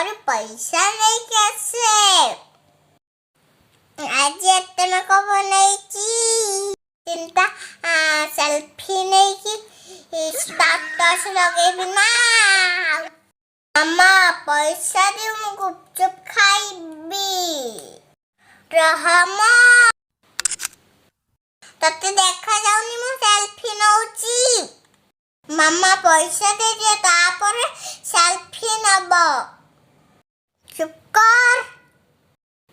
ଘରୁ ପଇସା ନେଇକି ଆସେ। ଆଜି ଏତେ ମେକଅପ୍ ନେଇଛି, ତିନିଟା ସେଲଫି ନେଇକି ଷ୍ଟାଟସ୍ ଲଗେଇବି ନା। ମାମା, ପଇସା ଦିଅ, ମୁଁ ଗୁପଚୁପ ଖାଇବି। ରହ ମ, ତତେ ଦେଖାଯାଉନି ମୁଁ ସେଲଫି ନଉଛି? ମାମା, ପଇସା ଦେଇଦିଅ, ତାପରେ ସେଲଫି ନବ। ଚୁପ କର।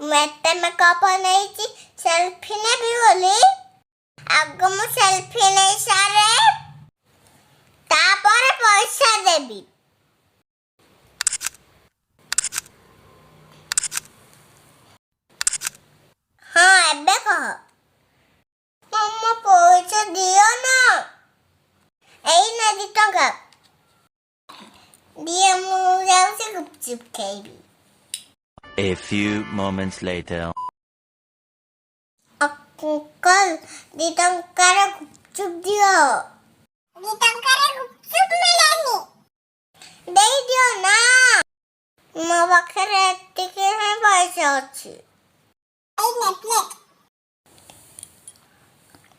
ମୁଁ ଏତେ ମେକଅପ୍ ନେଇଛି ସେଲଫି ନେବି ବୋଲି। ଆଗ ମୁଁ ସେଲଫି ନେଇ ସାରେ, ତାପରେ ପଇସା ଦେବି। ହଁ, ଏବେ କହ। ମାମା, ପଇସା ଦିଅ ନା। ଏଇ ନା 2 ଟଙ୍କା ଦିଅ, ମୁଁ ଯାଉଛି ଗୁପଚୁପ ଖାଇବି। A few moments later. Uncle, 2 ଟଙ୍କାର ଗୁପଚୁପ ଦିଅ। 2 ଟଙ୍କାରେ ଗୁପଚୁପ ମିଳେନି। ଦେଇଦିଅ ନା, ମୋ ପାଖରେ ଏତିକି ହିଁ ପଇସା ଅଛି। ଏଇ ନେ ପ୍ଲେଟ୍।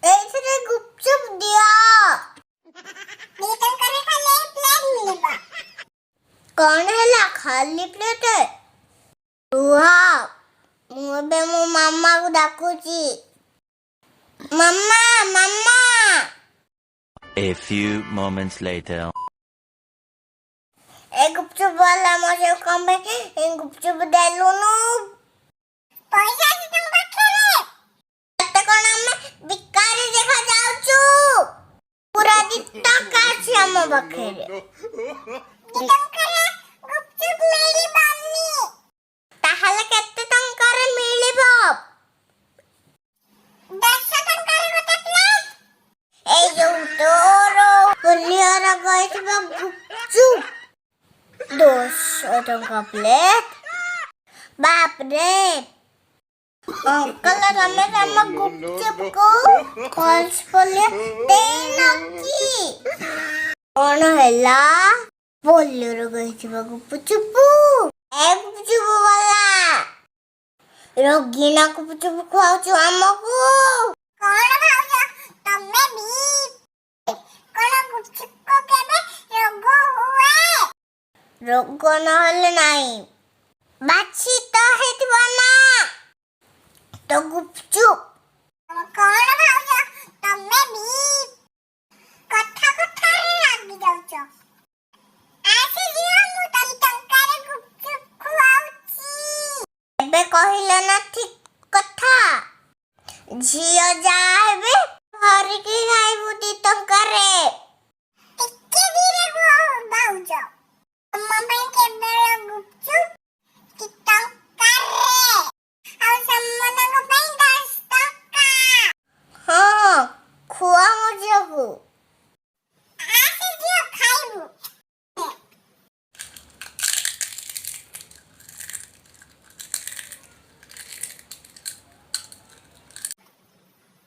ଏଇଥିରେ ଗୁପଚୁପ ଦିଅ। 2 ଟଙ୍କାରେ ଖାଲି ଏଇ ପ୍ଲେଟ୍ ମିଳିବ। କଣ ହେଲା, ଖାଲି ପ୍ଲେଟ୍? ରୁହ, ମୁଁ ଏବେ ମୋ ମାମାକୁ ଡାକୁଛି। ମାମା, ମାମା! A few moments later. ଏ ଗୁପଚୁପ ବାଲା, ମୋ କଣ ପାଇଁ ଗୁପଚୁପ ଦେଲୁନୁ? ପଇସା ଅଛି ତମ ପାଖରେ? ଏତେ କଣ ଆମେ ଭିକାରୀ ଦେଖା ଯାଉଛୁ? ପୁରା 2 ଟଙ୍କା ଅଛି ଆମ ପାଖରେ। 2 ଟଙ୍କାରେ ଗୁପଚୁପ ମିଳିବନି। ତାହେଲେ କେତେ ଟଙ୍କାରେ ମିଳିବ? 10 ଟଙ୍କାରେ ଗୋଟେ ପ୍ଲେଟ୍। ଏଇ ଯୋଉ ତୋର ପୋଲିଓ ରୋଗ ହେଇଥିବା ଗୁପଚୁପ 10 ଟଙ୍କା ପ୍ଲେଟ୍? ବାପରେ! ଅଙ୍କଲ, ତମେ ତମ ଗୁପଚୁପକୁ ପଲ୍ସ ପୋଲିଓ ଦେଇନ କି? କଣ ହେଲା, ପୋଲିଓ ରୋଗ ହେଇଥିବା ଗୁପଚୁପ? ଏ ଗୁପଚୁପ ବାଲା, ରୋଗୀଣା ଗୁପଚୁପ ଖୁଆଉଛୁ ଆମକୁ? କଣ ଭାଉଜ, ତମେ ବି କଣ? ଗୁପଚୁପ କେବେ ରୋଗ ହୁଏ? ରୋଗ ନହେଲେ ନାହିଁ, ବାଛି ତ ହେଇଥିବ ନା ତ ଗୁପଚୁପ। କଣ ଭାଉଜ, ତମେ ବି କଥା କଥାରେ ରାଗି ଯାଉଛ। ଆସେ ଝିଅ, ମୁଁ 2 ଟଙ୍କାରେ ଗୁପଚୁପ ଖୁଆଉଛି। ଏବେ କହିଲ ନା ଠିକ କଥା? ଝିଅ, ଯାହା ହେବେ ଭରିକି ଖାଇବୁ 2 ଟଙ୍କାରେ। ଟିକେ ଧୀରେ କୁହ ଭାଉଜ। ତମ ପାଇଁ କେବଳ ଗୁପଚୁପ 2 ଟଙ୍କାରେ, ଆଉ ସେମାନଙ୍କ ପାଇଁ 10 ଟଙ୍କା। ହଁ, ଖୁଆ ମୋ ଝିଅକୁ। ଆସେ ଝିଅ, ଖାଇବୁ।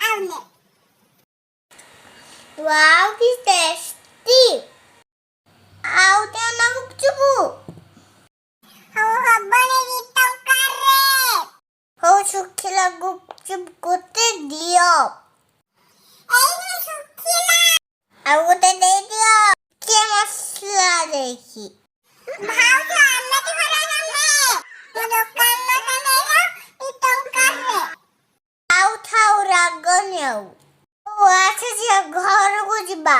ଆଉ ନେ। ୱାଓ, କି ଟେଷ୍ଟି! ଆଉ ଦିଅ ନା ଗୁପଚୁପ। ହଉ, ହବନି 2 ଟଙ୍କାରେ। ହଉ, ଶୁଖିଲା ଗୁପଚୁପ ଗୋଟେ ଦିଅ। ଏଇ ଶୁଖିଲା। ଆଉ ଗୋଟେ ଦେଇଦିଅ କିଏ ମସଲା ଦେଇକି। ଭାଉଜ, ଆମେ କି ହଇରାଣ ଆମେ। ମୋ ଦୋକାନ ନେଇଯାଅ 2 ଟଙ୍କାରେ। ଆଉ ଥାଉ, ରାଗନି ଆଉ। ହଉ, ଆସ ଝିଅ, ଘରକୁ ଯିବା।